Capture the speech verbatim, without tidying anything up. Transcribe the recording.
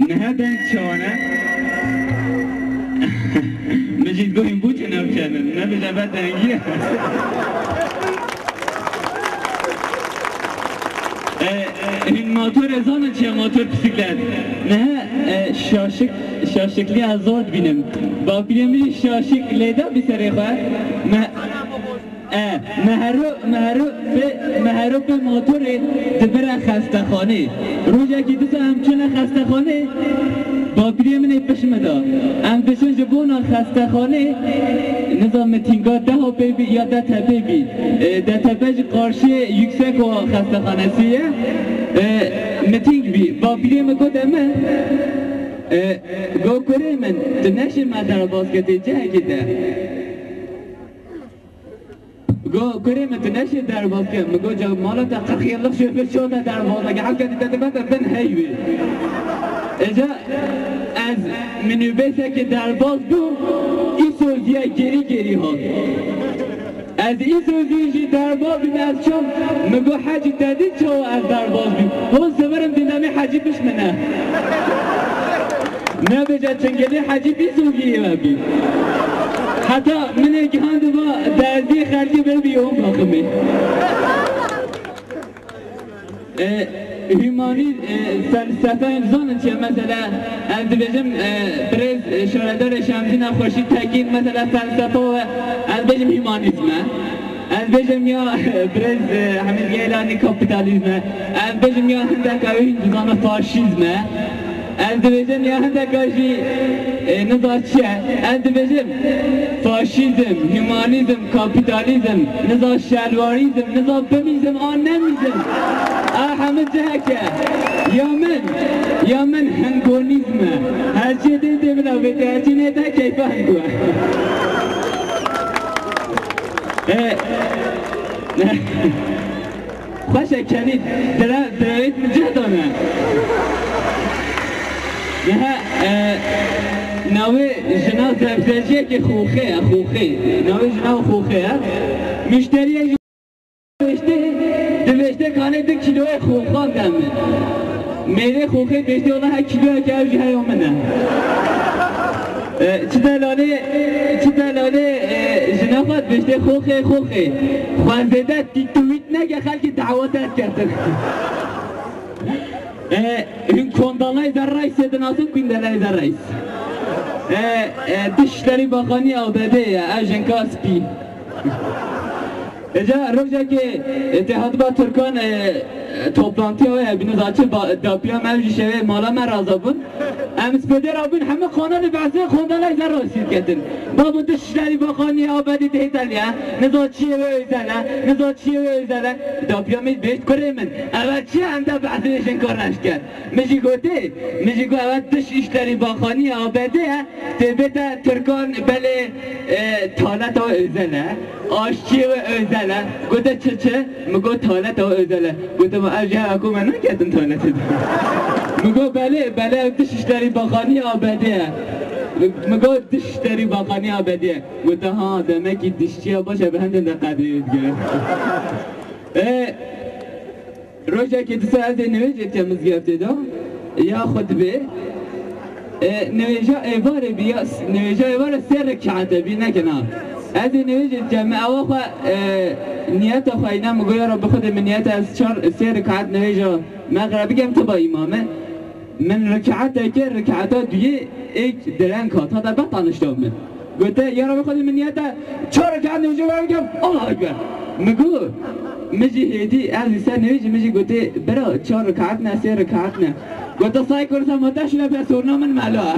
Niha deng çawan e? Min jî digot hîn bû çi newçenin. Nebêje be dengî. E, e, hîn motorê zanin çi ye, motor, bisiklet. Niha, e, şaşik, şaşikliya zor dibînim. Bapîrê min jî şaşik lê da bi serê xwe. Me- E, me hero, me hero pê, me hero pê motorê dibire xestexanê. Rojekî disa em çûne xestexanê, bapîrê min ê piş min da. Em diçin ji bona xestexanê, niza mitînga deha pê bî ya D T P bî. E, D T P ji qarşiyê Yükseko xestexanesî ye. E, mitîng bî. Bapîrê min gote me, e, go kurê min, tu neşê me derbas ke tê cihekê de. Go, kurê min, tu neşê derbas ke. Min got, ca mala te qirx yıllık şoför çawa te derbas neke? Hevketî te dibe te bin heyvê. Êca ez minîbêsekê derbas bûm, Îsozîye gerî gerî hat. Ez Îsozî jî derbas bîm, ez çûm, min got, Hecî, te dî çawa ez derbas bîm? Hûn sivirim dî demê Hecî pişt min e. Nebêje çingilî Hecî bî zû bî ve bî. Heta min ê gihandiba derzî xelkê ber bî yon baximê. E, hümanî, e, felsefeyên zanin çi ye? Mesela, ez dibêjim, e, birêz, e, şaredarê Şemdîna Xweşî Tekîn, mesela, felsefa we, ez bêjim hümanîzm e. Ez bêjim ya birêz, e, Hemîd Geylanî kapîtalîzm e. Ez bêjim ya hindeka wî dizana faşîzm e. Ez dibêjim ya hindeka jî, e, niza çi ye. Ez dibêjim faşîzm, humanîzm, kapîtalîzm, niza şelwarîzm, niza bimîzm an nemîzm. A hemî cihek e. Ya min, ya min hingonîzm e. Her çi dê dê bila bête, her çi nê te keyfa hingo e. E, xweş e, kenî dire, direvêt min cih dane. Niha, e, navê jina zevzeciyekê Xoxê ye, Xoxê. Navê jina Xoxê ye. Müşteriyek jî dibêjtê, dibêjtê kanê du kîloyê xoxan de min. Mêrê Xoxê dibêjtê, wela her kîloyeke ev jî heya min e. E, çi delalê, çi delalê, e, jina xwe dibêjtê, Xoxê, Xoxê. Xwe zêde tîtûwît neke, xelkî dawa te diketin. E, hûn Condoleezza Rice dinasin, Condoleezza Rice. E, e, Dışişleri Bakanı A B D ye, ev jinka spî. Êca rojekê, e, Îtîhad ba Tirkan, e, e, toplantiya wê hebî, niza çi ba-, dapiya me ev jî şevê mala me raza bûn. Em spêdê rabûn hemî kanalê behsê Condoleezza Rice ketin. Babo Dışişleri Bakanı A B D dihê te lê, niza çiyê wê özel e, niza çiyê wê özel e. Dapiya min bêjt kurê min, eve çi ye em te behsê jinka reş ket. Min jî gotê, min jî got, eve Dışişleri Bakanı A B D ye. Tê bête Tirkan belê, e, tuvaleta wê özel e. Aşçiyê wê özel e. Gote çi çi? Min got tuvaleta wê özel e. Gote ma ev jî heva ku me naketin tuvaletê de. Min got belê, belê ev Dışişleri Bakanı A B D ye. Min got Dışişleri Bakanı A B D ye. Gote ha, demekî dişçiya baş e, bi hindin de qedrê wê digire. E, Rojekê disa ez ê nivêjê dikem mizgeftê de, ya xutbê. E, nivêja êvarê bî, ya s-, nivêja êvarê sê rekate bî, nekin ha. Ez ê nivêjê dikem, min ewa xwe, e, niyeta xwe îna, min got, ya Rabbi Xwedê, min niyeta ez çar, sê rekat nivêja mexreb bikem, tu ba îmam e. Min rekateke, rekata duyê êk direng hat, hata be tanişta min. Gote, ya Rabbi Xwedê, min niyete çar rekat nivêjê we bikim, Allahu Ekber. Min got, min jî hêdî, ez jî ser nivêjî, min jî gotê, bira, çar rekat ne, sê rekat ne. Gote, say kursa ma te şine be sorna min mela.